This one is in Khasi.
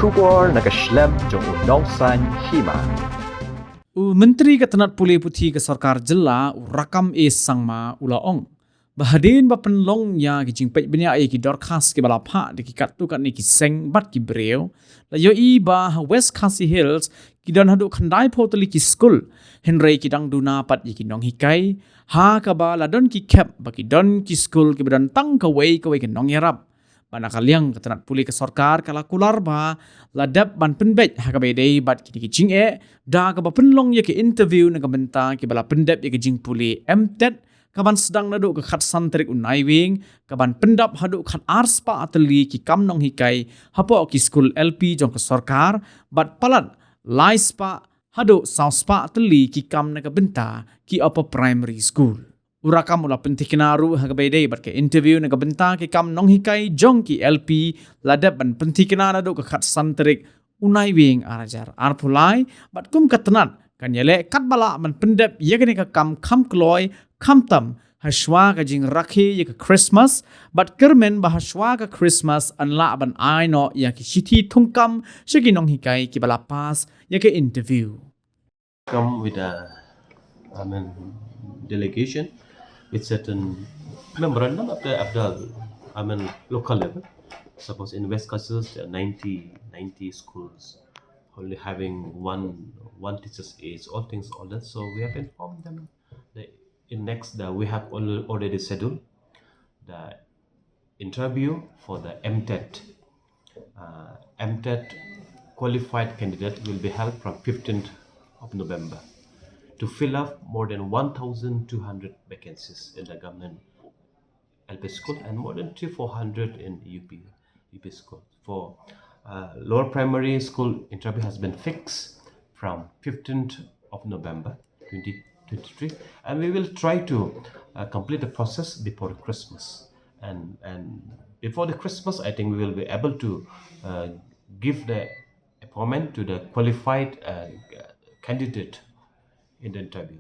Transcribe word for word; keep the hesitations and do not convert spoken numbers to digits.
Khubor na ka shlem jong u Nongsaiñ Hima. U Myntri ka tnat pule puthi ka sorkar jylla u Rakkam A Sangma u la ong ba hadien ba pynlong ïa ki jingpeit bniah ïa ki dorkhas kiba la phah da ki katto katne ki seng bad ki briew, la ïohi ba ha West Khasi Hills ki don haduh khyndai phew tylli ki skul, hynrei ki dang duna pat ïa ki nonghikai, ha kaba la don ki khep ba ki don ki skul kiba don tang kawei kawei ka nongïarap. Bad na ka liang ka tnat pule ka sorkar ka la kular ba la dep ban pynbeit ha kaba ïadei bad kine ki jingeh da kaba pynlong ïa ka interview na ka bynta kiba la pyndep ïa ka jingpule M TET, kaban sdang naduh ka khatsan tarik u Naiwieng, kaban pyndap haduh khatar spah tylli ki kam nonghikai hapoh ki skul L P jong ka sorkar, bad palat lai spah haduh saw spah tylli ki kam na ka bynta ki upper primary school. U Rakkam u la pynthikna ruh ha kaba ïadei bad ka interview na ka bynta ki kam nonghikai jong ki L P, la dep ban pynthikna naduh ka khatsan tarik u Naiwieng ar hajar arphew lai, bad kum ka tnat kan ïaleh katba lah ban pyndep ïa kane ka kam kham kloi, khamtam hashwa ka jingrakhe ïa ka Christmas, bad kyrmen ba hashwa ka Christmas yn lah ban ai noh ïa ki shithi thungkam sha ki nonghikai kiba la pass ïa ka interview. Come with a, I mean, delegation with certain memorandum at the, at the, I mean, local level. Suppose in West Khasi Hills, there are ninety, ninety schools, only having one, one teacher's aide, all things, all that. So we have informed them. The, in next, the, we have al-, already scheduled the interview for the M TET. Uh, M TET qualified candidate will be held from fifteenth of November to fill up more than one thousand two hundred vacancies in the government L P school and more than three four hundred in U P, U P school. For, uh, lower primary school, interview has been fixed from fifteenth of November twenty twenty-three, and we will try to, uh, complete the process before Christmas. And, and before the Christmas, I think we will be able to, uh, give the appointment to the qualified, uh, candidate in the interview.